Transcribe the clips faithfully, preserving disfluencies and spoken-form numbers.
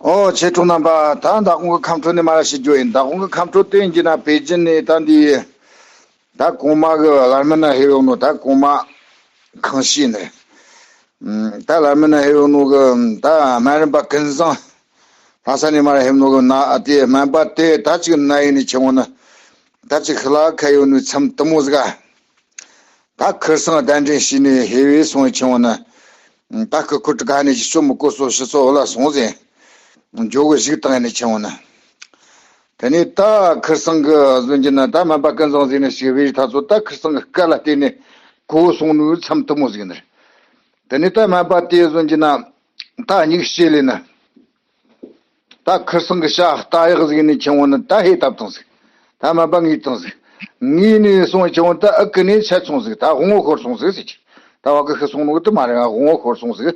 ཨོ་ཆོས་གྲོགས་རྣམ་པ། ད་མདང་དགོང་གི་ཁམས་ཕྲུག་ནས་མར་ཞུ་རྒྱུ་ཡིན། མདང་དགོང་གི་ཁམས་ཕྲུག་དེ་ཡིན་གྱི་ན་པེ་ཅིན་ནས་ད་འདི་ད་གོང་མ་གི་ལར་མི་ན་ཧེ་ཡོང་ནོ། ད་གོང་མ་ཁང་ཤིས་ནས་ད་ལར་མི་ན་ཧེ་ཡོང་ནོ་གི་ད་སྨན་རམས་པ་ཀུན་བཟང་ལྷ་ས་ནས་མར་ཧེ་ནོ་གི་ན་ཨ་དེ་སྨན་པ་དེ་ད་ཅིག་ན་ཡིན་ནི་ཆེ་བོ་ན། ད་ཅིག་ཤི་ལ་ཁ་ཡོད་ནི་མཚམས་དུ་མོ་ཟིག་ག་ད་ཁིར་སང་གདན་འདྲེན་བྱས་ནས་ཧེ་བས་སོང་ཆེ་བོ་ན། ད་ཁི་ཁུ་ཀ་ནས་ཞི་ཆོ་མི་གོ་སོ་ཞི་ཆོ་འོ་ལ་སོང་ཟེ། འཇོ་གི་ཞིག་བཏང་ནས་ཆེ་བོ་ན། དེ་ནས་ད་ཁིར་སང་གི་བཟོ་རྒྱུ་ན་ད་སྨན་པ་ཀུན་བཟང་ཟིག་ནས་ཞིག་བས་ད་ཚོ་ད་ཁིར་སང་གི་སྐད་ལ་བལྟས་ནས་གོ་སོང་ནོ་མཚམས་དུ་མོ་ཟིག་ནས། དེ་ནས་ད་སྨན་པ་དེ་བཟོ་རྒྱུ་ན་ད་སྙིགས་ཤེས་ལས་ན། ད་ཁིར་སང་གི་ཤ་རྟ་གཡག་ཟིག་ནས་ཆེ་བོ་ན་ད་ཧེ་བཏབ་བཏང་ཟིག་ད་སྨན་པ་ངུས་བཏང་ཟིག་ངུས་ནས་སོང་ཆེ་བོ་ད་ཨི་ཀི་ནས་ཆད་སོང་ཟིག་ད་དབང་བོ་ཤོར་སོང་ཟིག་ཟེར་གྱི། ད་བ་གི་ཤི་སོང་ནོ་གི་དུ་མ་རེད། དབང་བོ་ཤོར་སོང་ཟིག་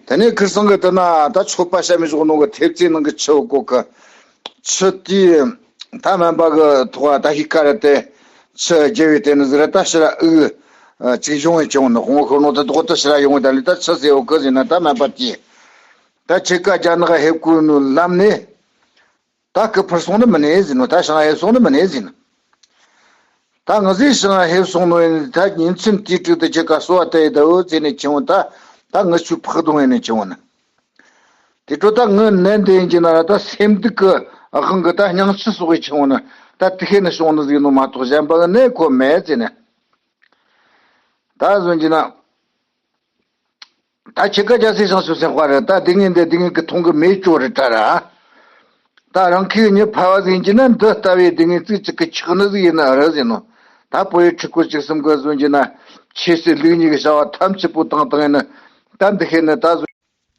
དེ་ནས་ཁིར་སང་གི་དུ་ན་ད་ཆོད་པ་བྱ་མི་ཆོག་ནོ་གི་ཐེབས་རྩེ་ནང་གི་ཆུ་གོ་གི་ཆུ་དེ་ད་སྨན་པ་གི་ཐོག་ད་ཧི་ཀ་ར་དེ་ཆུ་རྒྱལ་བའི་དེ་ནི་ཟིག་ར་ད་ཕྱི་ར་ཨུ་ཅིག་བྱུང་བའི་ཆེ་བོ་ནི་དབང་བོ་ཤོར་ནོ་ད་དོག་ད་ཕྱི་ར་ཡོང་བའི་ད་ལི་ད་ཆུ་ཟེར་བོ་གི་ཟིན་ན་ད་སྨན་པ་དེ། ད་ཁྱེད་ཀ་རྒྱ་ནག་ཧེབ་ཀུ་ནུ་ལམ་ནས་ད་སྐུ་འཕུར་སོང་ནི་མི་ནས་ཟིན་ནོ། ད་ཞང་ཧེབ་སོང་ནི་མི་ནས་ཟིན་ནོ། ད་ང་ཟིག་ཞང་ཧེབ་སོང་ནོ་ཡིན། ད་ཉིན་མཚན་དུས་དྲུག་ཏུ་ཁྱེད་ཀ་གསོ་བ་ལྟ་ཡི་ད་འོ་ཙེ་ནས་ཆེ་བོ་ད་ད་ངི་ཆུ་ཕག་གདོང་ཡིན་ནས་ཆེ་བོ་ན། དེ་འཕྲོ་ད་ངི་ནན་དེ་ཡིན་གྱི་ན་ར་ད་སེམས་སྡུག་གི་དབང་གི་ད་སྙིང་ཆུ་སོགས་ཡི་ཆེ་བོ་ན་ད་དེ་ཤེས་ནི་བྱུང་ནི་ཟིག་ནོ་མ་གཏོགས་གཞན་པ་གི་ནས་ཁོ་མེད་ཙེ་ནས། ད་བཟོ་རྒྱུ་ན། ད་ཁྱེད་ཀ་རྒྱ་སེ་ཞང་ཞུ་སེ་དཔའ་རེད། ད་སྡུག་བསྔལ་འདི་སྡུག་བསྔལ་གི་མཐོང་གི་མེད་ཅོ་རེད་ད་ར། ད་རང་ཁའི་མྱི་ཕལ་བ་ཟིག་ཡིན་གྱི་ན་འདི་ལྟ་བུའི་སྡུག་བསྔལ་ཙིག་ཅིག་གི་ཆགས་ནི་ཟིག་ཡིན་ན་རེད་ཟེར་ནོ། ད་པོ་ཡི་ཁྲི་སྐོར་ཅིག་གསུམ་གི་བཟོ་རྒྱུ་ན་ཆོས་སྲིད་ལུགས་གཉིས་ཀྱི་བྱ་བ་ཐམས་ཅད་པོ་བཏང་བཏང་ཡིན་ན། ད་འདི་ཤེས་ནི་ད་བཟོ།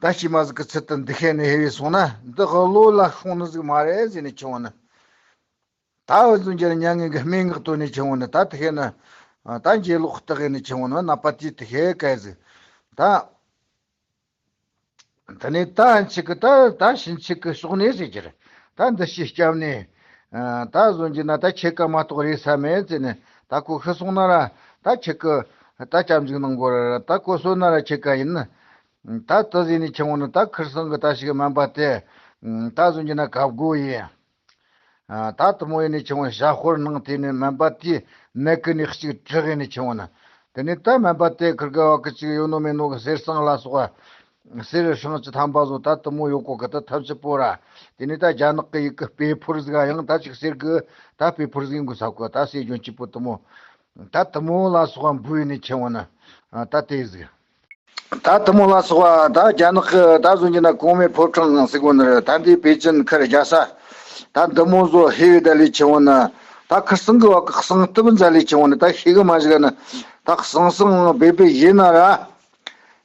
ད་ཤི་མ་ཟིག་གི་ཚུལ་དུ་འདི་ཤེས་ནི་ཧེ་བས་སོང་ན་འདི་གི་བློ་ལ་ཤོང་ནི་ཟིག་མ་རེད་ཟེར་ནི་ཆུང་བ་ནི། ད་འུ་ཚོ་འཇར་མྱ་ངན་གི་སྨྲེ་སྔགས་བཏོན་ནས་ཆེ་བོ་ནི་ད་དེ་ཤེས་ན། ད་འཇེ་ལོག་སྟག་ཡིན་ནི་ཆེ་བོ་ནི་ནག་པ་དེ་དེ་ཤེས་གལ་ཟིག་ད། དེ་ནས་ད་ཕྱི་གི་ད་ད་ཕྱིན་ཆད་གི་ཕྱོགས་ནས་ཟེར་གྱི་རེད། ད་འདི་ཤེས་སྐྱབས་ནས། ད་བཟོ་རྒྱུ་ན་ད་ཁྱེད་ཀ་མ་གཏོགས་རེད་ས་མེད་ཟེར་ནས་ད་ཁོ་ཤི་སོང་ན་ར། ད་ཁྱེད་ཀི་ད་སྐྱབས་འཇུག་གནང་དགོས་ར་ད་ཁོ་གསོན་ན་ར་ཁྱེད་ཀ་ཡིན་ནི། ད་དེ་ཟེར་ནས་ཆེ་བོ་ནི་ད་ཁིར་སང་གི་ད་ཞིག་སྨན་པ་དེ། ད་བཟོ་རྒྱུ་ན་གབ་དགོས་ཡིན། ད་དུ་མོ་ཡིན་ནི་ཆུང་བ་ཞྭ་ཧོར་ནང་དེ་ནི་སྨན་པ་དེའི་ནད་ཀི་ནི་གཅིག་དྲག་ཡིན་ནི་ཆུང་བ་ན། དེ་ནི་ད་སྨན་པ་དེ་ཁིར་ག་བ་ཀི་གཅིག་ཡོད་ནོ་མེད་ནོ་གི་གསེར་ཟངས་ལ་སོགས་པ། གསེར་སྲང་བཅུ་ཐམ་པ་བཟོ་ད་དུ་མོ་ཡོད་གོ་གི་ད་ཐམས་ཅད་པོ་ར། དེ་ནི་ད་རྒྱ་ནག་གི་ཡི་གི་དཔེ་ཕོར་ཟིག་ཡང་ད་ཅིག་གསེར་གི་ད་དཔེ་ཕོར་ཟིག་ཡིན་དགོས་ས་གོ་ད་སེ་ལྗོན་གཅིག་པོ་དུ་མོ། ད་དུ་མོ་ལ་སོགས་པ་འབུ་ཡིན་ནི་ཆུང་བ་ན། ད་དེ་ཟིག་ད་དུ་མོ་ལ་སོགས་པ་ད་རྒྱ་ནག་གི་ད་བཟོ་རྒྱུ་ན་གོང་མའི་ཕོ་བྲང་ཟེར་གོ་ནི་རེད། ད་འདི་པེ་ཅིན་ཁར་རྒྱ་ས་ད་འདི་མོ་བཟོ་ཧེ་བའི་ད་ལས་ཆེ་བོ་ནི་ད་ཁིར་སང་གི་བ་གི་གསང་སྟབས་མཛད་ལས་ཆེ་བོ་ནི་ད་ཤེས་གི་མ་ཞིག་ནི་ད་གསང་གསང་སྦས་སྦས་ཡིན་ན་ར།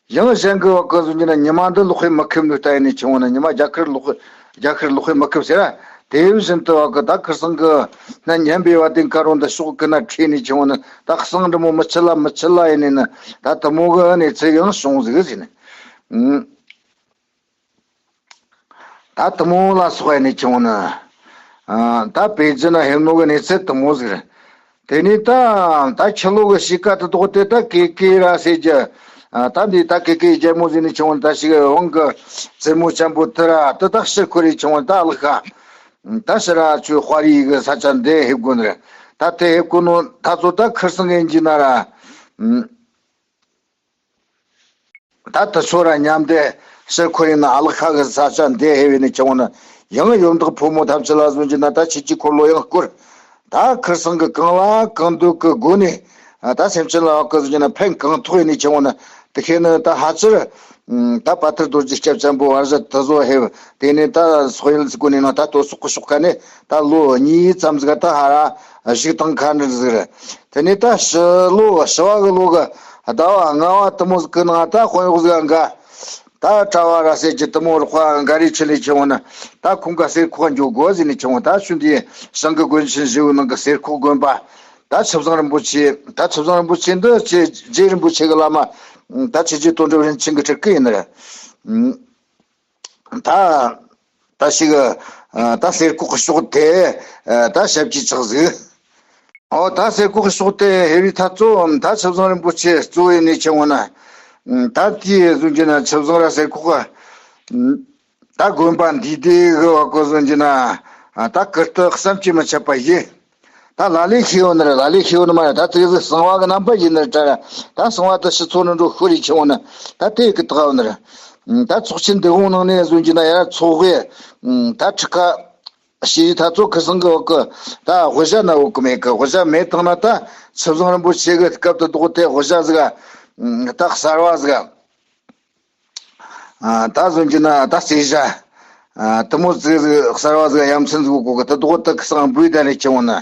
ཡང་གཞན་གི་བ་གི་བཟོ་རྒྱུ་ན་ཉི་མ་འདི་ལོག་ཧེ་མི་ཁེབས་ནི་ད་ཡིན་ནི་ཆེ་བོ་ནི་ཉི་མ་རྒྱ་ཁར་ལོག་རྒྱ་ཁར་ལོག་ཧེ་མི་ཁེབས་ཟེར་ར། དེ་བཞིན་དུ་བ་གི་ད་ཁིར་སང་གི་ན་ཉན་པའི་བ་དེ་ཀ་རོ་འདི་ཤོག་གི་ན་ཁྲིད་ནི་ཆེ་བོ་ནི་ད་གསང་འདྲ་མོ་མི་ཆི་ལ་མི་ཆི་ལ་ཡིན་ནི་ནི་ད་དུ་མོ་གི་གནས་ཚུལ་ཡང་བྱུང་ཟིག་ཟེར་ནི། ད་དུ་མོ་ལ་སོགས་ཡིན་ནི་ཆེ་བོ་ནི། ད་པེ་ཅིན་ན་ཧེ་ནོ་གི་གནས་ཚུལ་དུ་མོ་ཟིག་རེད། དེ་ནས་ད་ད་ཁྱི་ལོ་གི་གཤིས་ཀ་དུ་དོག་དེ་ད་ཀེ་ཀེ་ར་ཟེར་རྒྱུ། ད་འདི་ད་ཀེ་ཀེ་རྒྱལ་མོ་ཟེར་ནི་ཆུང་བ་ད་ཞིག་དབང་གི་རྩེ་མོ་ཅན་པོ་དུ་ར་དུ་ད་ཕྱིར་འཁོར་རི་ཆུང་བ་ད་ལག་ཤ། ད་ཕྱི་ར་ཆུ་དཔའ་རིས་གི་ས་ཆ་འདི་ཧེབ་དགོས་ནི་རེད། ད་དེ་ཧེབ་དགོས་ནོ་ད་ཚོ་ད་ཁིར་སང་གི་འཇི་ན་ར། ད་དུ་ཚོ་ར་མཉམ་དེ་ཕྱིར་འཁོར་ཡིན་ན་ཨ་ལག་ཤ་གི་ས་ཆ་འདི་ཧེ་བའི་ནི་ཆུང་བ་ན་ཡང་ཡོམ་འདག་ཕོ་མོ་ཐམས་ཅད་ལ་བཟོ་རྒྱུ་ན་ད་ཁྱེད་ཀྱི་འཁོར་ལོ་ཡང་བསྐོར། ད་ཁིར་སང་གི་གང་ལ་གང་འདོད་ཀྱི་སྒོ་ནས་ད་སེམས་ཅན་ལ་བ་ཀི་ཟེར་རྒྱུ་ན་ཕན་གང་ཐོགས་ཡིན་ནི་ཆུང་བ་ན་དེ་ཁེ་ནི་ད་ཧ་ཅིར་ད་པ་ཐར་རྡོ་རྗེ་སྐྱབས་ཆེན་པོ་བར་ཞི་དུ་བཟོ་ཧེ་བ་དེ་ནས་ད་སོག་ཡུལ་སྒོ་ནས་ནང་ད་ལྟོ་སོག་གི་ཤོག་ཁ་ནས་ད་ལོ་གཉིས་ཙམ་ཟིག་ད་ཧ་ར་བཞུགས་དང་ཁ་འདྲ་ཟིག་རེད། དེ་ནས་ད་ཕྱི་ལོ་བྱི་བ་གི་ལོ་གི་ཟླ་བ་ལྔ་བ་དུ་མོ་ཟིག་གི་ནང་ད་དཔོན་གཡོག་ཟིག་འགའ། ད་གྲྭ་བ་ར་ཟེར་གྱི་དུ་མོ་རོགས་པ་འགའ་རེ་ཆི་ལས་ཆུང་བ་ན་ད་ཁོང་ག་གསེར་ཁོག་འཇོག་དགོས་ཟེར་ནས་ཆུང་བ་ད་ཆུ་འདི་ཞང་གི་དགོན་ཆེན་བཞི་བོའི་ནང་གི་གསེར་ཁོག་དགོན་པ། ད་ཆུ་བཟང་རིན་པོ་ཆེ་ད་ཆུ་བཟང་རིན་པོ་ཆེ་འདི་ཆེ་རྗེ་རིན་པོ་ཆེ་གི་བླ་མ་ད་ཆོས་རྗེ་དོན་གྲུབ་རིན་ཆེན་གི་ཁྲི་སྐུ་ཡིན་ནི་རེད། ད་ད་ཞིག་ད་གསེར་ཁོག་གི་ཕྱོགས་དེ་ད་ཞབས་ཀྱིས་ཆགས་ཟིག་ཨོ་ད་གསེར་ཁོག་གི་ཕྱོགས་དེ་ཧེ་རི་ཐ་གཙོ་ད་ཆུ་བཟང་རིན་པོ་ཆེ་གཙོ་བོ་ཡིན་ནི་ཆེ་བོ་ན། ད་དེའི་བཟུང་རྒྱུ་ན་ཆུ་བཟང་ར་གསེར་ཁོག་གི་ ད་དགོན་པ་འདི་དེ་གི་བ་ཀོ་ཟོན་གྱི་ན། ད་ཀིརྟི་བསམ་གྱིས་མི་ཁྱབ་པ་ཡིན། ད་ལ་ལས་ཤེས་ཡོད་ནི་རེད། ལ་ལས་ཤེས་ཡོད་ནི་མ་རེད། ད་དེ་ཟིག་གསང་བ་གི་རྣམ་པ་ཡིན་ནི་རེད་དྲ། ད་གསང་བ་དེ་ཕྱི་ཚོ་ནི་འགྲོ་ཤོར་ཡི་ཆེ་བོ་ནི། ད་དེ་གི་དག་ཡོད་ནི་རེད། ད་ཚོགས་ཆེན་འདི་འོང་ནང་ནས་ཟོན་གྱི་ན་ཡར་ཚོགས་དབུས། ད་ཁྲི་ཁ་ཞེས་ད་ཚོ་ཁི་སང་གི་བ་ཀོ། ད་དབུ་ཞྭ་ན་བ་ཀོ་མེད་གི། དབུ་ཞྭ་མེད་བཏང་ན་ད་ཆུ་བཟང་རིན་པོ་ཆེ་གི་སྐབས་དུ་ལྡོག་དེ་དབུ་ཞྭ་ཟིག་ད་གསར་བ་ཟིག་ད་ཟོན་གྱི་ན་ད་རྩེ་ཞྭ། དུ་མོ་ཟིག་ཟིག་གསར་བ་ཟིག་ཡ་མཚན་ཟིག་གོ་གི། ད་དོག་ད་ཁི་སང་འབུས་ད་ནས་ཆེ་བོ་ན།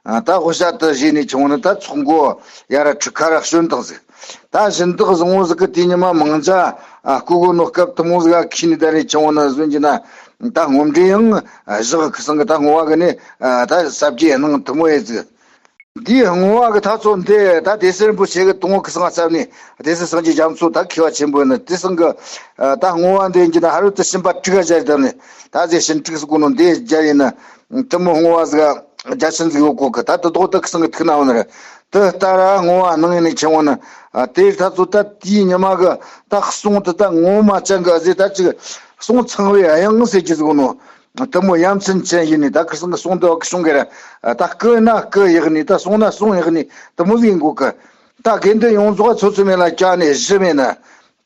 ད་དབུ་ཞྭ་ད་བཞེས་ནས་ཆེ་བོ་ན་ད་ཚོགས་འགོ་ཡར་ཁྲི་ཁ་ར་བྱོན་དང་ཟིག་ད་གཞན་དག་བཟང་བོ་ཟིག་གི་དེ་ཉི་མ་མང་ཇ་སྐུ་གོ་ནོ་སྐབས་དུ་མོ་ཟིག་ག་ཁི་ནས་ད་ནས་ཆེ་བོ་ན་ཟོན་གྱི་ན། ད་སྔོན་འདྲེ་ཡང་བཞག་ཁི་སང་གི་ད་བསྔོ་བ་གི་ནས་ད་ཟབ་རྒྱས་གནང་དུ་མོ་ཡེ་ཟིག་འདིའི་བསྔོ་བ་གི་ཐག་ཚོད་འདི་ད་སྡེ་སྲིད་རིན་པོ་ཆེ་གི་དུང་བོ་ཁི་སང་བརྩམས་ནས། སྡེ་སྲིད་སངས་རྒྱས་རྒྱ་མཚོ་ད་མཁས་པ་ཆེན་པོ་ཡིན་ན། དེ་སང་གི་ད་བསྔོ་བ་འདི་ཡིན་གྱི་ན་ཧ་རུ་དུ་ཤིན་པ་དྲུག་ག་སྦྱར་བཏང་ནས། ད་ཟེ་ཤིན་དྲུག་ཟེར་གོ་ནོ་འདི་སྦྱར་ཡིན་ན། དུ་མོ་བསྔོ་བ་ཟིག་རྒྱ་ཆེན་ཟིག་ཡོད་གོ་གི། ད་དུ་དོག་ད་ཁི་སང་གི་ཐུག་ན་འོ་ན་ར། དུ་ལྟ་ར་བསྔོ་བ་གནང་ཡིན་ནས་ཆེ་བོ་ན། དེའི་ཐག་ཚོད་ད་དེའི་ཉི་མ་གི་ད་གསུང་དུ་ད་ངོ་མ་ཅང་གི་ཟེ་ད་ཅིག་གསུང་ཚངས་པའི་དབྱངས་ཟེར་གྱི་ཟིག་ནོ། དུ་མོ་ཡ་མཚན་ཅན་ཡིན་ནི། ད་ཁི་སང་གི་གསུང་དུ་བ་གི་གསུང་གི་ར། ད་སྐུ་ན་སྐུ་ཡག་ནི། ད་གསུང་ན་གསུང་ཡག་ནི། དུ་མོ་ཟིག་ཡིན་གོ་གི། ད་དགེ་འདུན་ཡོངས་རྫོགས་ཚོ་ཚོ་མེད་ལ་བཅར་ནས་བཞི་མེད་ན།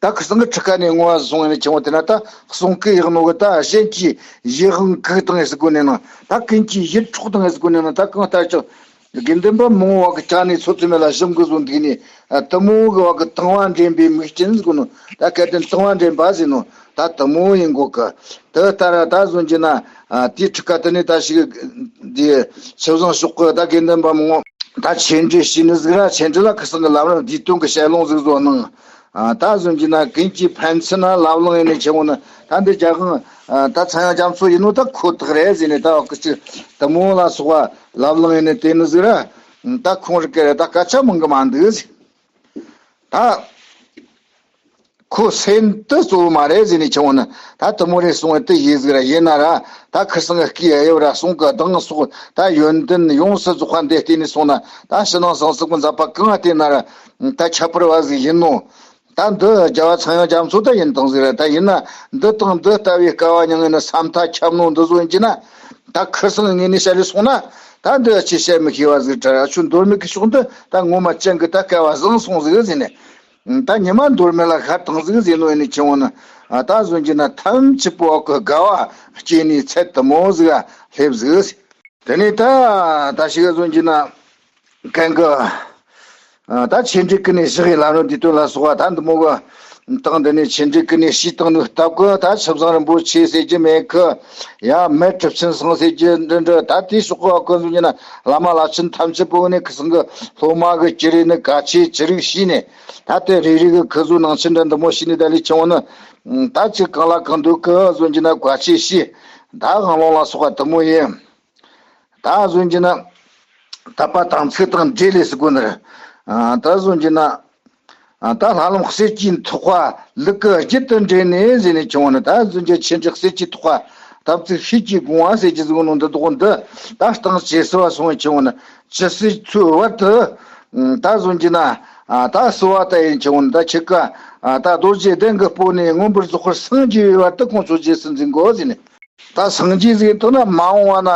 ད་ཁི་སང་གི་ཁྲི་ཁ་ནས་བསྔོ་བ་གསུང་ཡིན་ནི་ཆེ་བོ་དེ་ན། ད་གསུང་སྐུ་ཡག་ནོ་གི་ད་གཞན་གྱིས་ཡིད་དབང་འགུག་བཏང་ངེ་ཟིག་གོ་ནས་ན། ད་ཀུན་གྱིས་ཡིད་འཕྲོག་བཏང་ངེ་ཟིག་གོ་ནས་ན། ད་གང་ལྟར་ཀྱང་དགེ་འདུན་པ་མང་བོ་བ་གི་བཅར་ནས་ཚོ་ཚོ་མེད་ལ་བཞི་གི་བཟོ་འདུག་ནི། དུ་མོ་གི་བ་གི་དང་བ་འདྲེན་པའི་མིག་ཅན་ཟེར་གོ་ནོ། ད་སྐལ་ལྡན་དང་བ་འདྲེན་པ་ཟེར་ནོ། ད་དུ་མོ་ཡིན་གོ་གི། དེ་ལྟར་ད་ཟོན་གྱི་ན། དེའི་ཁྲི་ཁ་དུ་ནས་ད་ཞིག་འདི་ཆུ་བཟང་ཕྱོགས་གི་ད་དགེ་འདུན་པ་མང་བོ་ད་ཆོས་འབྲེལ་བྱས་ནི་ཟིག་ར། ཆོས་འབྲེལ་ལ་ཁི་སང་གི་ལམ་རིམ་བསྡུས་དོན་གི་ཞལ་ལུང་ཟིག་བཟོ་གནང་། ད་ཟོན་གྱི་ན་ཀུན་གྱིས་ཕན་ཚུན་ན་ལབ་གླེང་ཡིན་ནས་ཆེ་བོ་ན། ད་འདི་རྒྱ་གང་ད་ཚངས་དབྱངས་རྒྱ་མཚོ་ཡིན་ནོ་ད་ཁོ་ཐག་རེད་ཟེར་ནས། ད་བ་གི་ཅིག་དུ་མོ་ལ་སོགས་པ་ལབ་གླེང་ཡིན་ནས་དེ་ནི་ཟིག་ར། ད་ཁོང་རི་ཀེ་རེ་ད་སྐད་ཆ་མང་གི་མ་འདུག་ཟེར། ད་ཁོ་སེམས་དུ་གཙོ་བོ་མ་རེད་ཟེར་ནས་ཆུང་བ་ན། ད་དུ་མོ་རེ་གསུང་བ་དུ་ཡིན་ཟིག་ར། ཡིན་ན་ར་ད་ཁི་སང་གི་སྐད་ཡ་ཡོ་ར་གསུང་གི་གདངས་སོགས་ད་ཡོན་ཏན་ཡོངས་སུ་རྫོགས་པ་འདི་བལྟས་ནས་སོང་ན། ད་ཕྱི་ནང་གསང་སྔགས་ཀྱི་མཛད་པ་གང་བལྟས་ན་ར་ད་ཁྱད་པར་བ་ཟིག་ཡིན་ནོ། ད་འདི་རྒྱལ་བ་ཚངས་དབྱངས་རྒྱ་མཚོ་ད་ཡིན་དང་ཟིག་ར། ད་ཡིན་ན་འདི་དང་འདི་ལྟ་བུའི་སྐལ་བ་མྱང་ངེ་ན་བསམ་ཐག་ཁྱབ་ནོ་འདི་བཟོ་ཡིན་གྱི་ན། ད་ཁི་སང་ངེས་ནས་བཤད་ལས་སོང་ན། ད་འདི་ཅི་བཤད་མི་ཤེས་བ་ཟིག་ར། ཆུ་མདོ་སྨད་ཀྱི་ཕྱོགས་འདི་ད་ངོ་མ་ཅན་གི་ད་སྐལ་བ་བཟང་སོང་ཟིག་ཟེར་ནས། ད་ཉི་མ་མདོ་སྨད་ལ་ཤར་དང་ཟིག་ཟེར་ནོ་ཡིན་ནི་ཆེ་བོ་ན། ད་ཟོན་གྱི་ན་ཐམས་ཅད་པོ་གི་དགའ་བ་སྐྱེས་ནས་ཚད་དུ་མོ་ཟིག་སླེབས་ཟིག་དེ་ནས་ད་ད་ཞིག་ཟོན་གྱི་ན་གན་གི་ད་ཆེ་འབྲི་ཀི་ནས་ཞི་བའི་ལམ་རིམ་འདི་དོན་ལ་སོགས་པ་ད་འདི་མོ་གི་སྟེང་འདི་ནས་ཆེ་འབྲི་ཀི་ནས་ཤིས་དང་ནུ་སྟབས་གི་ད་ཆུ་བཟང་རིན་པོ་ཆེ་ཟེར་གྱི་མེད་གི། ཡ་མེ་གྲུབ་ཆེན་སང་ཟེར་གྱི་འདི་འདྲ། ད་དེའི་ཕྱོགས་གི་ཀུན་ཟོན་གྱི་ན་བླ་མ་བླ་ཆེན་ཐམས་ཅད་པོ་ནས་ཁི་སང་གི་སློབ་མ་གི་ཅི་རིགས་ནི་ག་ཆེ་ཅི་རིགས་ཤིས་ནས། ད་དེ་རེ་རེ་གི་ཁི་ཟོ་ནང་ཆེན་འདྲ་འདི་མོ་ཤིས་ནས་ད་ལས་ཆུང་བ་ནི། ད་ཅི་གང་ལ་གང་འདུག་གི་ཟོན་གྱི་ན་ག་ཆེ་ཤིས། ད་དབང་ལུང་ལ་སོགས་པ་དུ་མོ་ཡིན། ད་ཟོན་གྱི་ན་དད་པ་དམ་ཚིག་དང་འབྲེལ་ལས་སུ་དགོས་ནི་རེད། ད་ཟོན་གྱི་ན་ད་ལྷ་ལམ་གསེར་གྱི་ཐེག་པ་ལུགས་ཀྱི་རྒྱུད་དུ་འབྲེལ་ནས་ཟེར་ནས་བྱུང་བ་ནི། ད་ཟོན་གྱི་ཆེ་འབྲི་གསེར་གྱི་ཐེག་པ་དམ་ཚིག་ཤེས་ཀྱི་དགོངས་པ་ཟེར་གྱི་ཟིག་ནོ་འདི་དོག་འདི་ད་སྟངས་ཇེ་གསལ་བ་སོང་བའི་བྱུང་བ་ནི། ཇི་སྲིད་འཚོའི་བར་དུ་ད་ཟོན་གྱི་ན་ད་གསོལ་བ་ད་ཡིན་བྱུང་བ་ནི། ད་ཁྱེད་ཀ་ད་རྡོ་རྗེ་གདན་གྱི་སྤོ་ནས་མངོན་པར་རྫོགས་པར་སངས་རྒྱས་པའི་བར་དུ་ཁོང་ཚོ་རྗེས་སུ་འཛིན་དགོས་ཟེར་ནས། ད་སངས་རྒྱས་ཟིག་ཐོག་ན་མ་འོངས་བ་ན་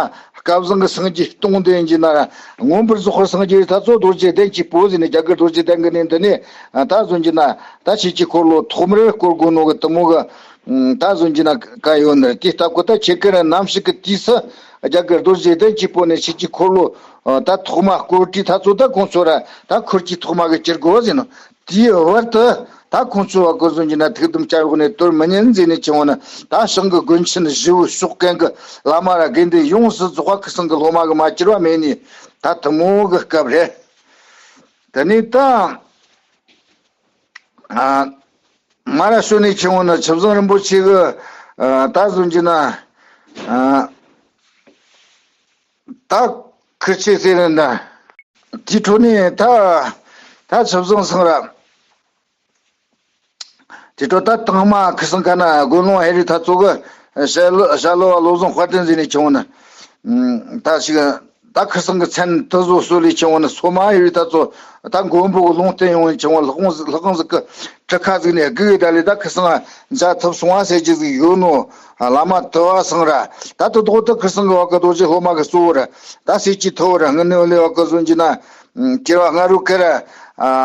སྐལ་བཟང་གི་སངས་རྒྱས་སྟོང་ལྡན་གྱི་ན་ར། མངོན་པར་རྫོགས་པར་སངས་རྒྱས་ད་ཚོ་རྡོ་རྗེ་གདན་གྱི་སྤོ་ཟེར་ནས། རྒྱ་གར་རྡོ་རྗེ་གདན་གྱི་ནས་འདི་ནས་ད་ཟོན་གྱི་ན་ད་ཆོས་ཀྱི་འཁོར་ལོ་ཐོག་མར་བསྐོར་དགོས་ནོ་གི་དུ་མོ་གི་ད་ཟོན་གྱི་ན་ག་ཡོད་ན་ར། དེ་ལྟ་གོ་ད་ཁྱེད་ཀྱི་ར་ནམ་ཞིག་གི་དུས་སུ་རྒྱ་གར་རྡོ་རྗེ་གདན་གྱི་སྤོ་ནས་ཆོས་ཀྱི་འཁོར་ལོ་ད་ཐོག་མ་བསྐོར་དུས་ད་ཚོ་ད་ཁོང་ཚོ་ར་ད་འཁོར་གྱི་ཐོག་མ་གི་གྱུར་དགོས་ཟེར་ནོ། དེའི་བར་དུ་ད་ཁོང་ཚོའི་བ་ཀོ་ཟོན་གྱི་ན་ཐུགས་དམ་བཅའ་འོག་ནས་དོར་མི་ཉན་ཟེར་ནས་བྱུང་བ་ན། ད་ཞང་གི་དགོན་ཆེན་བཞི་བོ་ཕྱོགས་གན་གི་བླ་མ་ར་དགེ་འདུན་ཡོངས་སུ་རྫོགས་པ་ཁི་སང་གི་སློབ་མ་གི་མ་གྱུར་བ་མེད་ནས་ད་དུ་མོ་གི་སྐབས་རེད། དེ་ནས་ད་ཨ་མ་ར་ཤོ་ནས་བྱུང་བ་ན་ཆུ་བཟང་རིན་པོ་ཆེ་གི་ཨ་ད་ཟོན་གྱི་ན་ཨ་ད་ཁི་ཆེ་ཟེར་ན་དེའི་འཕྲོ་ནས་ད་ད་ཆུ་བཟང་སང་ར། དེ་འཕྲོ་ད་དང་མ་ཁི་སང་ཁ་ན་དགོན་ལུང་ཧེ་རི་ཐ་ཚོ་གི་ཞྭ་ལོ་ཞྭ་ལོ་བ་བློ་བཟང་དཔལ་ལྡན་ཟེར་ནས་བྱུང་ན། ད་ཞིག་ ད་ཁིར་སང་གི་མཚན་དེ་ཚོ་གསོལ་ལས་ཆེ་བོ་ནི་སོ་མ་ཡོད་ད་ཚོ། ད་མགོན་པོ་གི་ལུང་བསྟན་ཡོང་ཆེ་བོ་ལྷག་དབང་ལྷག་དབང་ཟིག་གི་གྲུ་ཁ་ཟིག་ནས་སྒུག་ཡོད་ད་ལས། ད་ཁིར་སང་མཇལ་ཐུབ་སོང་བ་ཟེར་རྒྱུ་ཟིག་ཡོད་ནོ། བླ་མ་དུ་བ་སང་ར། ད་དུ་དོག་ཏུ་ཁིར་སང་གི་བ་གི་རྡོ་རྗེ་སློབ་མ་གི་གཙོ་བོ་ར། ད་སྲས་ཀྱི་ཐུ་བོ་ར་དངུལ་ནི་ལས་བ་གི་བཟོ་རྒྱུ་ན། སྐྱེ་བ་སྔ་རུ་ཁེ་ར།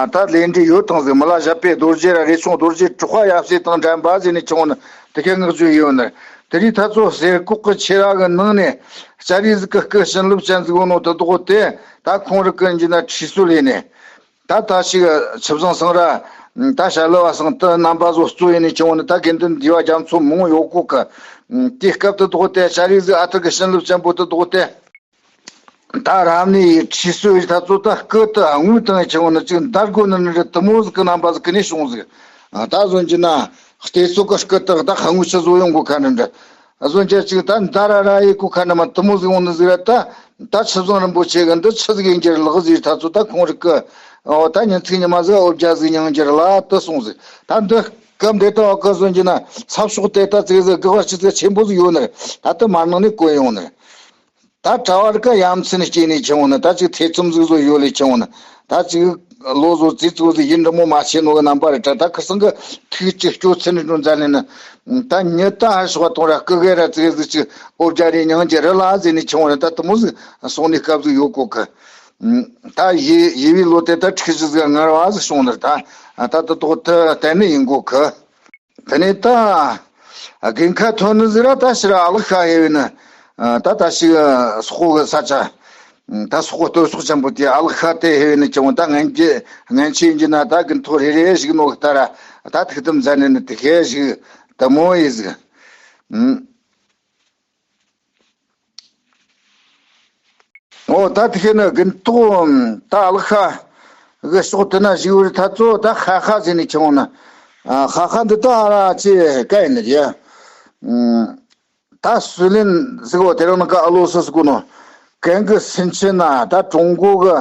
ད་ལས་འབྲས་ཡོད་དང་ཟིག་མི་ལ་བཞད་པའི་རྡོ་རྗེ་ར་རས་ཆུང་རྡོ་རྗེ་གྲགས་པ་ཡབ་སྲས་དང་འགྲན་པ་ཟེར་ནས་ཆུང་ནི་དེ་ཁའི་ངག་བརྗོད་ཡོད་ནི། དེ་རིགས་ད་ཚོ་གསེར་ཁོག་གི་ཆེ་ར་གི་ནང་ནས་ལྕགས་རིས་ཟིག་གི་སྐུ་བྱིན་རླབས་ཅན་ཟིག་ཡོད་ནོ་དེ་དོག་དེ་ད་ཁོང་རིགས་ཀི་འཇི་ན་ཁྲིད་སྲོལ་ཡིན་ནས། ད་ད་ཞིག་ཆུ་བཟང་སང་ར། ད་ཞྭ་ལུ་བ་སང་དུ་རྣམ་པ་བཟོ་གཙོ་ཡིན་ནས་ཆུང་ནི་ད་དགེ་འདུན་འདི་བ་རྒྱ་མཚོ་མང་ཡོད་གོ་གི། དེ་སྐབས་དེ་དོག་དེ་ལྕགས་རིས་ཟིག་ཨ་ཐུར་གི་བྱིན་རླབས་ཅན་པོ་དེ་དོག་དེ། ད་རབ་གནས་ཡི་ཁྲིད་སྲོལ་ཡི་ད་ཚོ་ད་སྐུ་དུ་དངུལ་དང་ཆེ་བོ་ནི་ཅིག་འདར་དགོས་ནི་ནི་རེད། དུ་མོ་ཟིག་གི་རྣམ་པ་ཟིག་གི་ནས་བྱུང་ཟིག་ད་བཟོ་རྒྱུ་ན་ལྟེ་ཚོ་གི་སྐུ་དུ་ད་དངུལ་ཆུ་བཟོ་ཡོང་དགོས་ཁ་ནི་འདྲ། བཟོ་རྒྱུ་ཅིག་ད་འདར་ར་ར་ཡི་གོ་ཁ་ནི་མ་དུ་མོ་ཟིག་ཡོང་ནི་ཟིག་ར། ད་ད་ཆུ་བཟང་རིན་པོ་ཆེ་གི་འདི་ཆི་ཟིག་ཡིན་རྒྱུ་རེད་ལགས་ཟིག་ད་ཚོ་ད་ཁོང་རིགས་གི་ཨོ་ད་ཉིན་ཚིག་ཉི་མ་ཟིག་འོ་བརྒྱ་ཟིག་མྱང་རྒྱུ་རེད་ལ་དུ་སོང་ཟིག་ད་འདི་སྐབས་འདི་ད་འོ་གི་བཟོ་རྒྱུ་ན་ས་ཕྱོགས་དེ་ད་ཙིག་ཟིག་དགུ་བ་ཆུ་ཚོད་ཆེན་པོ་ཟིག་ཡོད་ནི་རེད། ད་དུ་མར་ནང་ནས་གོན་ཡོང་ནི་རེད། ད་གྲྭ་བ་རིགས་ཀ་ཡ་མཚན་སྐྱེས་ནས་ཆུང་ནི་ད་ཅིག་ཐེ་ཚོམ་ཟིག་བཟོ་ཡོད་ལས་ཆུང་ནི་ད་ཅིག་ལོ་བཟོ་རྩིས་ཚོ་ཟིག་ཡིན་འདྲ་མོ་མ་བྱེད་ནོ་གི་རྣམ་པ་རེད། ད་ད་ཁིར་སང་གི་ཐུགས་ཀྱི་སྐྱོ་ཚུལ་ནས་འགྲོ་མཛད་ནས་ནི་ད་ཉི་ད་ཧར་ཤོག་གཏོང་ར་སྐུ་གེ་ར་ཙིག་ཟིག་ཅིག་འོ་བརྒྱ་རེ་མྱང་རྒྱུ་རེད་ལ་ཟེར་ནས་ཆུང་ནི་ད་དུ་མོ་ཟིག་སོང་ནས་སྐབས་ཟིག་ཡོད་གོ་གི། ད་ཡི་ཡི་བའི་ལོ་དེ་ད་ཁྲིག་ཞི་ཟིག་ངར་བ་ཟིག་བྱུང་ནི་ད་ད་དུ་དོག་ད་གཏན་ནས་ཡིན་གོ་གི། དེ་ནས་ད་དགུན་ཁ་ཐོན་ནི་ཟིག་ར་ད་ཕྱིར་ཨ་ལགས་ཤ་ཧེ་བས་ནི་ད་ད་ཞིག་སོག་པོ་གི་ས་ཆ་ད་སོག་པོ་སྟོད་སོག་ཆེན་པོ་དེ་ཨ་ལགས་ཤ་དེ་ཧེ་བས་ནི་ཀྱང་ད་ངན་གྱི་ངན་ཆེ་ཡིན་གྱི་ན་ད་དགུན་ཐོག་རེ་རེ་ཞིག་ནོ་ད་ར་ད་ཐུགས་དམ་མཛད་ནི་ནི་དེ་ཤེས་ཞིག་དུ་མོ་ཡིན་ཟིག་ཨོ་ད་དེ་ཁེ་ནི་དགུན་ཐོག་ད་ཨ་ལགས་ཤ་གི་ཕྱོགས་དེ་ན་བཞུགས་རི་ད་ཚོ་ད་ཧ་ཧ་ཟེར་ནས་ཆུང་ནི། ཧ་ཧ་འདི་ད་ཨ་ར་ཅི་ག་ཡིན་ནི་རེད། ད་སུའུ་ལེན་ཟིག་བོ་དེ་རིང་ནི་ཀ་ཨ་ལོ་སི་ཟིག་གོ་ནོ། གན་གི་སིན་ཆེན་ན་ད་ཀྲུང་གོ་གི་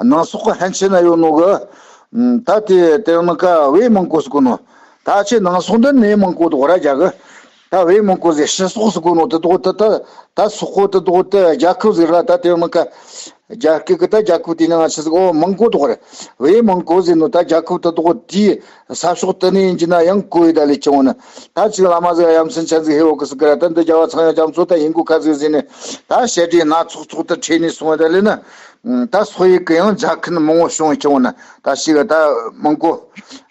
ནང་སོག་གི་ཧན་ཆེན་ན་ཡོད་ནོ་གི། ད་དེ་དེ་རིང་ནི་ཀ་བེ་མང་གོ་ཟིག་གོ་ནོ། ད་ཁྱེད་ནང་སོག་འདི་ནས་མང་གོ་དོ་ར་རྒྱ་གི། ད་བེ་མང་གོ་ཟེར་ཕྱི་སོག་ཟེར་གོ་ནོ་དེ་དོག་དེ་ད་ད་སོག་པོ་དེ་དོག་དེ་རྒྱལ་ཁབ་ཟེར་ར་ད་དེ་ནང་ཀ་རྒྱལ་ཁབ་ཀྱི་ད་རྒྱལ་ཁབ་དེ་ནང་ང་ཆི་ཟིག་ཨོ་མང་གོ་དོག་རེད། བེ་མང་གོ་ཟེར་ནོ་ད་རྒྱལ་ཁབ་དེ་དོག་དེའི་ས་ཕྱོགས་དེ་ནས་ཡིན་གྱི་ན་ཡང་གོ་ཡི་ད་ལས་ཆུང་ནི་ད་ཅིག་བླ་མ་ཟིག་ཡ་མཚན་ཆེན་ཟིག་ཧེ་འོ་གི་ཟིག་གི་ར་ད་འདི་རྒྱལ་བ་ཚངས་དབྱངས་རྒྱ་མཚོ་ད་ཡིན་གོ་ཁ་ཟིག་ཟེར་ནས་ད་བཤད་གྲྭའི་སྣ་ཚོགས་ཚོགས་དེ་ཁྲིད་ནས་སོང་ཡི་ད་ལས་ནི། ད་སོ་ཡི་གི་ཡང་རྒྱལ་ཁབ་མང་བོ་བྱུང་བྱུང་ན་ད་ཞིག་ད་མང་གོ་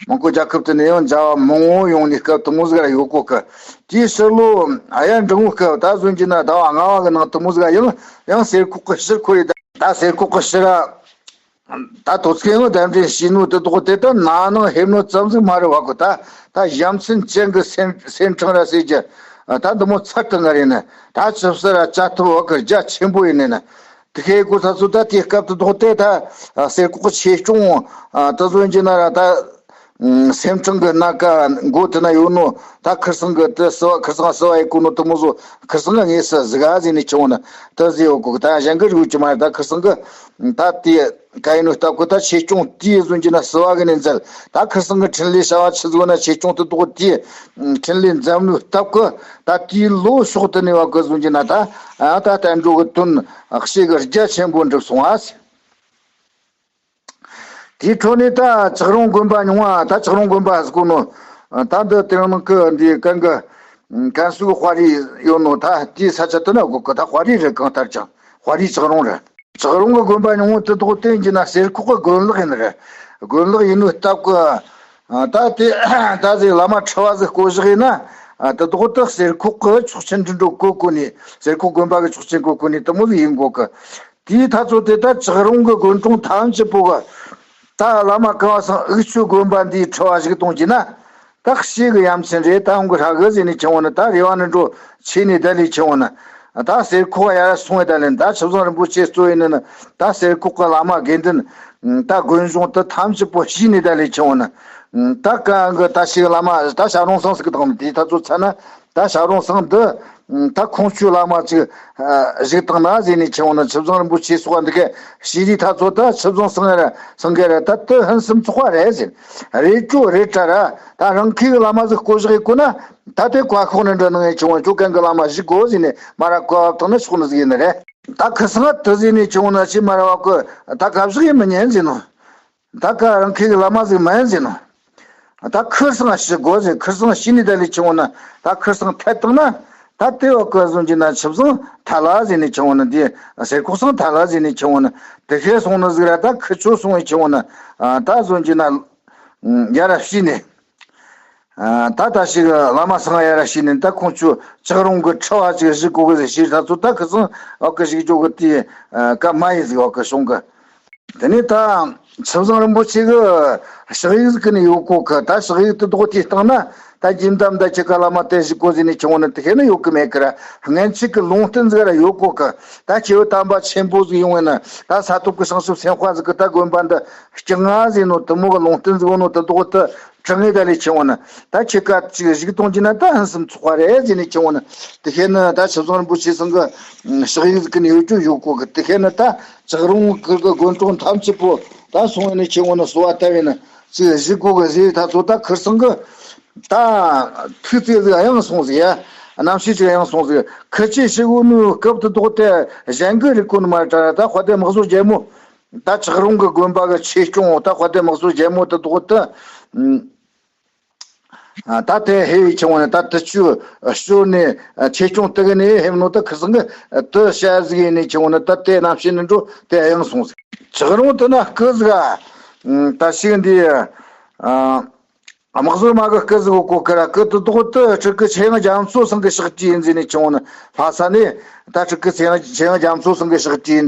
མང་གོ་རྒྱལ་ཁབ་དེ་ནས་ཡང་མཇལ་བ་མང་བོ་ཡོང་ནས་སྐབས་དུ་མོ་ཟིག་ར་ཡོད་གོ་གི། དེའི་ཕྱི་ལོ་ཨ་ཡ་འབྲིང་བོ་སྐབས་ད་གཟོད་ཀྱི་ན་ཟླ་བ་ལྔ་བ་གི་ནང་དུ་མོ་ཟིག་ཡང་ཡང་གསེར་ཁོག་གི་ཕྱིར་འཁོར་ཡི་ད་ད་གསེར་ཁོག་གི་ཕྱིར་ར། ད་དོ་ཚིགས་ཡང་གདན་འདྲེན་བྱས་ནོ་དེ་དོག་དེ་ད་ན་ནང་ཧེབ་ནོ་ཙམ་ཟིག་མ་རེད་བ་གོ། ད་ད་ཡ་མཚན་ཅན་གི་སེམས་སེམས་ཁྲང་ར་ཟེར་གྱི་ད་འདི་མོ་ཚར་དུ་ང་རེད་ནི་ད་ཆབ་སྲིད་ར་བཅའ་ཐུབ་བ་གི་རྒྱ་ཆེན་པོ་ཡིན་ནི་ནི། དེ་ཁའི་གོ་ས་ཚོ་ད་དེ་སྐབས་དེ་དོག་དེ་ད་གསེར་ཁོག་ཆེ་ཆུང་ད་བཟོ་རྒྱུ་ན་ར་ད་སེམས་ཁྲང་གི་སྣ་ཁ་མགོ་དེ་ན་ཡོད་ནོ། ད་ཁིར་སང་གི་དེ་སི་བ་ཁིར་སང་སི་བ་ཡི་གོ་ནོ་དེ་མོ་བཟོ་ཁིར་སང་གི་ངེས་སི་ཟི་ག་ཟེར་ནས་ཆུང་ནི་དེ་ཟེར་ཡོད་གོ། ད་གཞན་གི་རིག་གི་མ་རེད། ད་ཁིར་སང་གི་ད་དེ་ག་ཡིན་ནོ་སྟབས་གི་ད་ཆེ་ཆུང་དེ་བཟོ་རྒྱུ་ན་སི་བ་གི་ནས་འཛལ། ད་ཁིར་སང་གི་འཕྲིན་ལས་བྱ་བ་ཆི་བཟོ་ན་ཆེ་ཆུང་དེ་དོག་དེ་འཕྲིན་ལས་འཛམ་བུའི་སྟབས་ཀྱི་ད་དེའི་ལོ་ཕྱོགས་དུ་གནས་པ་གི་བཟུང་རྒྱུ་ན་ད་ཨ་ད་བསྟན་འགྲོ་གི་དོན་ཤེས་གི་རྒྱ་ཆེན་པོ་འགྲུབ་སོང་ཨ་ཟེར། དེའི་འཕྲོ་ནས་ད་ལྕགས་རོང་དགོན་པ་མྱོང་བ་ད་ལྕགས་རོང་དགོན་པ་ཟེར་གོ་ནོ། ད་འདི་དེ་རིང་ནང་གི་འདི་གན་གི་ཀན་སུའུ་དཔའ་རིས་ཡོད་ནོ། ད་དེའི་ས་ཆ་དུ་ན་གོ་གི་ད་དཔའ་རིས་རེད། གང་ལྟར་ཀྱང་དཔའ་རིས་ལྕགས་རོང་རེད། ལྕགས་རོང་གི་དགོན་པ་ཉུང་ངུ་དེ་དོག་བསྟན་གྱི་ན་གསེར་ཁོག་གི་དགོན་ལག་ཡིན་རེད། དགོན་ལག་ཡིན་ནོའི་སྟབས་ཀྱི་ད་དེ་ད་ཟེ་བླ་མ་ཁྲི་བ་ཟིག་བསྐོ་བཞག་ཡིན་ན་དེ་དོག་དེ་གསེར་ཁོག་གི་ཆོག་མཆན་འདྲི་འགྲོ་གོ་གོ་ནི་གསེར་ཁོག་དགོན་པ་གི་ཆོག་མཆན་གོ་གོ་ནི་དེ་མོ་ཟིག་ཡིན་གོ་གི། དེའི་ཐ་ཚོ་དེ་ད་ལྕགས་རོང་གི་དགོན་གྲོང་ཐམས་ཅད་པོ་གི་ད་བླ་མ་གང་བ་སང་ཨུག་ཆོས་དགོན་པ་འདིའི་ཁྲི་བ་ཞིག་གཏོང་གྱི་ན། ད་ཤེས་གི་ཡ་མཚན་རེད། ད་འོང་གི་ཧྲ་གི་ཟེར་ནས་ཆེ་བོ་ནི་ད་རེ་བ་ནི་འགྲོ་ཆེ་ནས་ད་ལས་ཆེ་བོ་ནི། ད་གསེར་ཁོག་ཡར་སོང་བའི་ད་ལན་ད་ཆུ་བཟང་རིན་པོ་ཆེ་གཙོ་ཡིན་ནི་ནི་ད་གསེར་ཁོག་གི་བླ་མ་དགེ་འདུན་ད་དགོན་གཞུང་དུ་ཐམས་ཅད་པོ་ཤེས་ནས་ད་ལས་ཆེ་བོ་ནི། ད་གང་གི་ད་ཤེས་བླ་མ་ད་ཞབས་རོང་སང་ཟིག་གི་དང་ནི་དེའི་ཐ་ཚོ་ཚ་ན། ད་ཞབས་རོང་སང་འདི་ད་ཁོང་ཆོས་བླ་མ་ཅིག་བཞུགས་བཏང་ན་ཟེར་ནས་ཆེ་བོ་ནི་ཆུ་བཟང་རིན་པོ་ཆེ་སོགས་འདི་གའི་ཤེས་རིག་ཐ་ཚོ་ད་ཆུ་བཟང་སང་ར་སང་གི་ར་ད་དུ་ཧན་སུམ་ཚོགས་པ་རེད་ཟེར། རེད་ཅོ་རེད་དྲ་ར་ད་རང་ཁའི་བླ་མ་ཟིག་བསྐོ་བཞག་ཡི་གོ་ན་ད་དེ་བཀའ་ཤོག་ནི་འདྲ་ནང་ཡི་ཆུང་བ་ཅོ་གན་གི་བླ་མ་བཞུགས་གོ་ཟེར་ནས་མ་ར་བཀའ་བབས་བཏང་ན་ཆོག་ནི་ཟིག་ཡིན་ནི་རེད། ད་ཁུ་སང་དུ་ཟིན་ནས་ཆུང་ན་ཅི་མ་ར་བ་གི་ད་གབ་ཟིག་ཡིན་མི་ཉན་ཟིན་ནོ། ད་ག་རང་ཁེ་གི་བླ་མ་ཟིག་མ་ཡིན་ཟིན་ནོ། ད་ཁུ་སང་ཤི་དགོ་ཟིན། ཁུ་སང་ཤི་ནི་ད་ལས་ཆུང་ན་ད་ཁུ་སང་ཐད་བཏང་ན། ད་དེ་བ་གི་ཟོན་གྱི་ན་ཆུ་བཟང་ཐ་ལ་ཟིན་ནས་ཆུང་ན་འདི་སེར་ཁོག་སང་ཐ་ལ་ཟིན་ནས་ཆུང་ན་དེ་ཁེ་སོང་ན་ཟིག་ར་ད་ཁུ་ཆུ་སོང་བའི་ཆུང་ན་ད་ཟོན་གྱི་ན་ཡ་ར་ཤི་ནས། ད་ད་ཞིག་བླ་མ་སང་ཡ་ར་ཤི་ནས་ད་ཁོང་ཆུ་ལྕགས་རོང་གི་ཁྲི་བ་ཅིག་བཞི་གོ་གི་ཟིག་ཤི་ད་ཚོ་ད་ཁུ་སང་བ་གི་ཞིག་ཅོ་གི་དེ་ཀ་མ་ཡི་ཟིག་བ་གི་སོང་གི། དེ་ནས་ད་ཆུ་བཟང་རིན་པོ་ཆེ་གི་ཕྱག་ཡིག་ཟིག་གི་ནས་ཡོད་གོ་གི། ད་ཕྱག་ཡིག་དེ་རྡོག་དེ་བཏང་ན་ད་རྒྱུན་གཏམ་ད་ཁྱེད་ཀ་བླ་མ་དེ་ཞིག་གོ་ཟིན་ནས་ཆུང་ན་དེ་ཁེ་ན་ཡོད་གི་མེད་གི་ར། སྔན་ཆད་གི་ལུང་བསྟན་ཟིག་ར་ཡོད་གོ་གི། ད་ཁྱེད་བོད་དམ་པ་ཆེན་པོ་ཟིག་ཡོང་བས་ན་ད་ས་ཐོབ་གི་བྱང་ཆུབ་སེམས་དཔའ་ཟིག་གི་ད་དགོན་པ་འདི་སྐྱིད་ང་ཟིན་ནོ་དེ་མོ་གི་ལུང་བསྟན་ཟིག་ཡོད་ནོ་དེ་རྡོག་དེ། དྲང་ངེས་ད་ལས་ཆེ་བ་ན་ད་ཁྱེད་ཀ་ཅིག་གཞིག་གཏོང་རྒྱུ་ན་ད་ཧན་སེམས་ཚོགས་པ་རེད་ཟེར་ནས་ཆེ་བ་ན། དེ་ཁེ་ན་ད་ཆུ་བཟང་རིན་པོ་ཆེ་ཚང་གི་ཕྱག་ཡིག་ཟིག་གི་ནས་ཡོད་རྒྱུ་ཡོད་གོ་གི། དེ་ཁེ་ན་ད་ལྕགས་རོང་གི་གི་དགོན་གྲོང་ཐམས་ཅད་པོ་ད་སོང་བ་ནས་ཆེ་བ་ན་གསོལ་བ་བཏབ་བས་ན་ཅིག་གཞིག་གོ་གི་ཟེར། ད་ཚོ་ད་ཁུར་སང་གི་ད་ཐུགས་རྩེ་ཟིག་གཡེང་སོང་ཟིག་ཡ། རྣམ་ཤེས་ཅིག་གཡེང་སོང་ཟིག་ཁུ་ཆེ་ཞིག་འུ་ནུ་སྐབས་དུ་དོག་དེ་གཞན་གི་རིག་གོ་ནི་མ་རེད་ད་ར། ད་དཔལ་ལྡན་དམག་ཟོར་རྒྱལ་མོ། ད་ལྕགས་རོང་གི་དགོན་པ་གི་ཆོས་སྐྱོང་ད་དཔལ་ལྡན་དམག་ཟོར་རྒྱལ་མོ་དེ་དོག་དེ། ཨ། ད་དེ་ཧེ་བའི་ཆུང་བ་ནས་ད་དེ་ཆུ་ཞོར་ནས་ཆོས་སྐྱོང་དེ་གི་ནས་ཧེ་མ་ནོ་ད་ཁུ་སང་གི་དེ་བཤད་ཟིག་ཡིན་ནས་ཆུང་བ་ནས་ད་དེ་རྣམ་ཤེས་ནས་འགྲོ་དེ་གཡེང་སོང་ཟིག་ལྕགས་རོང་དེ་ན་སྐུ་ཟིག་ཨ། ད་ཞིག་འདི་ཨ། དམག་ཟོར་མ་གི་སྐུ་ཟིག་གོ་ཁ་ར་སྐུ་དེ་དོག་དེ་སྤྲུལ་སྐུ་ཆེ་ཡང་རྒྱ་མཚོ་སང་གི་ཕྱག་བྲིས་ཡིན་ཟིན་ནས་ཆུང་བ་ནས་ལྷ་ས་ནས། ད་སྤྲུལ་སྐུ་ཚེ་ཡང་ཚེ་ཡང་རྒྱ་མཚོ་སང་གི་ཕྱག་བྲིས་འདི་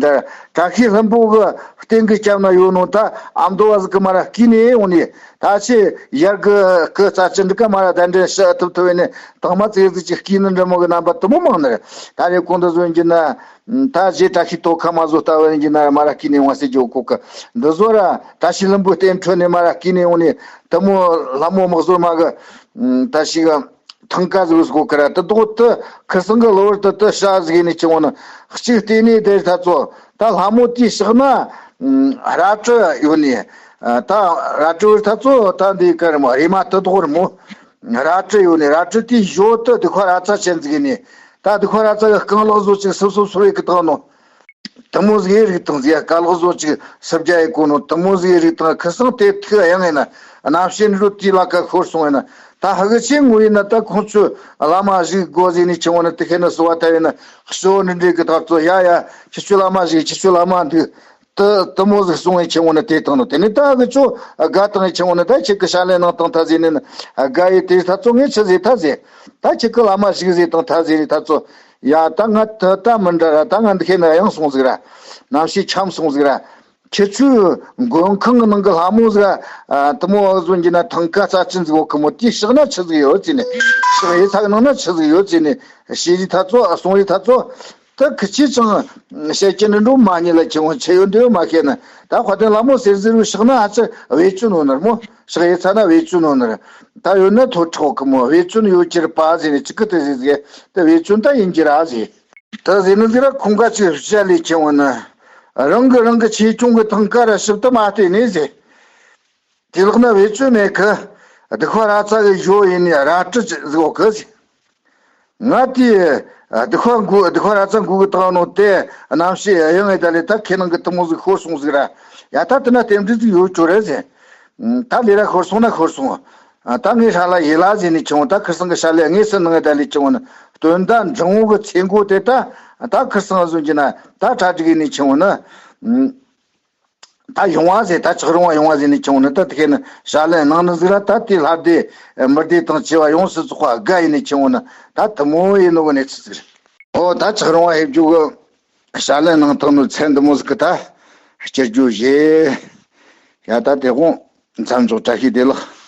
བཀྲ་ཤིས་ལྷུན་པོ་གི་སྟེང་གི་སྐྱབས་ན་ཡོད་ནོ་ད་ཨ་མདོ་བ་ཟིག་གི་མ་ར་བསྐུས་ནས་ཡོང་ནས་ད་ཆེ་ཡར་གི་སྐུ་རྩ་ཅི་འདྲི་ཀ་མ་ར་གདན་འདྲེན་ཞུ་ཐུབ་ཐུབ་བས་ནས་དང་མ་ཙིག་ཟིག་ཅིག་བསྐུས་ནི་འདྲ་མོ་གི་རྣམ་པ་དུ་མོ་མང་ནི་རེད། ད་རེ་གོང་དུ་བཟོ་རྒྱུ་ན་ད་རྗེ་བཀྲ་ཤིས་ཏོ་ཁ་མ་བཟོ་ལྟ་བུ་ཡིན་རྒྱུ་ན་མ་ར་བསྐུས་ནས་ཡོང་བ་ཟེར་རྒྱུ་གོ་གི། འདི་བཟོ་ར་བཀྲ་ཤིས་ལྷུན་པོའི་རྟེན་ཁྲོད་ནས་མ་ར་བསྐུས་ནས་ཡོང་ནས་དུ་མོ་ལྷ་མོ་དམག་ཟོར་མ་གི་ད་ཞིག་ཐང་ཀ་ཟིག་སྒོ་ཁར་དུ་རྡོག་དུ་ཁུ་སང་གི་གློ་བུར་དུ་དུ་ཤ་ཟིག་ནས་ཆི་འོང་ན་གཅིག་བལྟས་ནས་དེར་ད་ཚོ་ད་ལྷ་མོ་དེའི་ཕྱག་ན་རལ་གྲི་ཡོད་ནས། ད་རལ་གྲི་བུར་ད་ཚོ་ད་འདི་ཀ་རི་མོ་རེ་མ་དུ་རྡོག་རི་མོ་རལ་གྲི་ཡོད་ནས་རལ་གྲི་དེའི་ཞོ་དུ་དུ་ཁ་ར་ཚ་ཆེན་ཟིག་ནས་ད་དུ་ཁ་ར་ཚ་གི་རྐང་ལག་བཟོ་ཅིག་སིབ་སིབ་སིབ་རེ་གི་བཏང་ནོ། དུ་མོ་ཟིག་རིག་དང་ཟིག་ཀ་ལག་བཟོ་ཅིག་སྲུབ་རྒྱ་ཡི་གོ་ནོ་དུ་མོ་ཟིག་རིག་དང་ཁུ་སང་དེ་ཐུག་ཡང་ཡིན་ན་གནམ་ཕྱི་འགྲོ་དེའི་ལ་ཀ་ཤོར་སོང་ཡིན་ན་ད་ཧ་གི་ཆེ་ངུ་ཡིན་ན་ད་ཁོང་ཚོས་བླ་མ་ཞིག་དགོ་ཟིག་ནས་ཆི་འོང་ན་དེ་ཁེ་ན་སོ་བ་ཐ་ཡིན་ན་ཤོ་ནི་འདྲེ་གི་ཐག་ཚོ་ཡ་ཡ་ཁྱི་ཆུ་བླ་མ་ཞིག་ཁྱི་ཆུ་བླ་མ་འདུག་དུ་དུ་མོ་ཟིག་སོང་ཡིན་ཆི་འོང་ན་དེ་དང་ནོ་དེ་ནི་ད་ཧ་གི་ཆོ་དགའ་དང་ཡིན་ཆི་འོང་ན་ད་ཁྱི་གི་ཤ་ལན་ནང་དང་ཐ་ཟིག་ནི་ན་དགའ་ཡི་དེ་ཐ་ཚོ་ངས་ཆི་ཟིག་ཐ་ཟིག་ད་ཁྱི་གི་བླ་མ་ཞིག་ཟིག་དང་ཐ་ཟིག་ནི་ཐ་ཚོ། ཡ་ད་ང་ད་ད་མི་འདྲ་ར་ད་ང་འདི་ཁེ་ན་ཡང་སོང་ཟིག་ར། གནམ་གཤིས་འཁྱམས་སོང་ཟིག་ར། ཁྱེད་ཚོའི་མགོན་ཁང་གི་ནང་གི་ལྷ་མོ་ཟིག་ར། དུ་མོ་བཟོ་འགྱིན་ན་ཐང་ཀ་རྩ་ཅན་ཟིག་འོ་ཁི་མོ་དེའི་ཕྱག་ན་ཆི་ཟིག་ཡོད་ཟེར་ནས་ཕྱག་ཡི་ཚག་ནང་ན་ཆི་ཟིག་ཡོད་ཟེར་ནས་ཤེས་རི་ཐ་ཚོ་སོང་རི་ཐ་ཚོ། ད་ཁི་ཆི་ཅང་བཤད་ཀྱི་འདི་འགྲོ་མ་ཉེ་ལ་ཁྱེད་འོང་ཆེ་ཡོད་འདི་ཡོད་མ་ཤེས་ན་ད་ཁ་དན་ལྷ་མོ་ཟེར་ཟེར་བའི་ཕྱག་ན་ཨ་ཙི་བེད་སྤྱོད་ནོ་ནར་མོ་ཕྱག་ཡི་ཚ་ན་བེད་སྤྱོད་ནོ་ནར། ད་ཡོད་ན་ཐོ་ཁྲོ་ཁི་མོ་བེད་སྤྱོད་ཡོད་ཀྱི་རེད་པ་ཟེར་ནས་ཅི་ཀི་དེ་ཟེར་ཟེར་ད་བེད་སྤྱོད་ད་ཡིན་གྱི་ར་ཟེར། ད་ཟེར་ནི་ཟེར་ར་ཁོང་ཀ་ཅིག་བཤད་ལས་ཁྱེད་འོང་ན། རང་གི་རང་གི་ཆེ་ཆུང་གི་ཐང་ཀ་ར་ཞིབ་ཏུ་མ་བལྟས་ནས་ཟེར། དེ་ལག་ན་བེད་སྤྱོད་མེད་གི། སྡིག་པ་ར་ཚ་གི་ཞོ་ཡིན་ནི་རལ་གྲི་ཟིག་འོ་གི་ཟེར། ང་དེ་སྡིག་པ་མགུ་སྡིག་པ་ར་ཚ་མགུ་གི་བཏང་ནོ་དེ་རྣམ་ཤེས་གཡེང་ངེ་ད་ལས་ད་ཁྱེད་རང་གི་དུ་མོ་ཟིག་ཤོར་སོང་ཟིག་ར། ཡ་ད་དེ་ན་རྟེན་འབྲེལ་ཟིག་ཡོད་ཅོ་རེད་ཟེར། ད་ལས་ར་ཤོར་སོང་ན་ཤོར་སོང་། ད་ངའི་ཧྲ་ལ་ཡེ་ལ་ཟེར་ནས་ཁྱེད་འོང་ད་ཁུར་སང་གི་ཤ་ལས་དངོས་སུ་ནང་ངེ་ད་ལས་ཁྱེད་འོང་ན་སྟོན་ཟླ་འབྲིང་བོ་གི་ཚེ་མགོ་དེ་ད་ད་ཁུར་སང་བཟོ་གྱི་ན་ད་གྲ་སྒྲིག་ཡིན་ནས་ཁྱེད་འོང་ན། ད་ཡོང་བ་ཟེར་ད་ཆག་རུང་བ་ཡོང་བ་ཟེར་ནས་ཁྱེད་འོང་ན་ད་དེ་ཁེ་ན་ཤ་ལན་ནང་ནི་ཟིག་ར་ད་དེ་ལྷ་སྡེ་མི་སྡེ་དང་བཅས་པ་ཡོངས་སུ་རྫོགས་པ་དགའ་ཡིན་ནས་ཁྱེད་འོང་ན་ད་དུ་མོ་ཡིན་ནོ་གི་གནས་ཚུལ་ཟིག་རེད། ཨོ་ད་ཆག་རུང་བ་ཧེབ་རྒྱུ་གི་ཤ་ལན་ནང་ཐང་ནོ་ཚན་འདི་མོ་ཟིག་གི་ད་སྐྱུར་རྒྱུ་བཞེས། ཡ་ད་དེ་དགོང་མཚམས་འཇོག་བཀྲ་ཤིས་བདེ་ལེགས།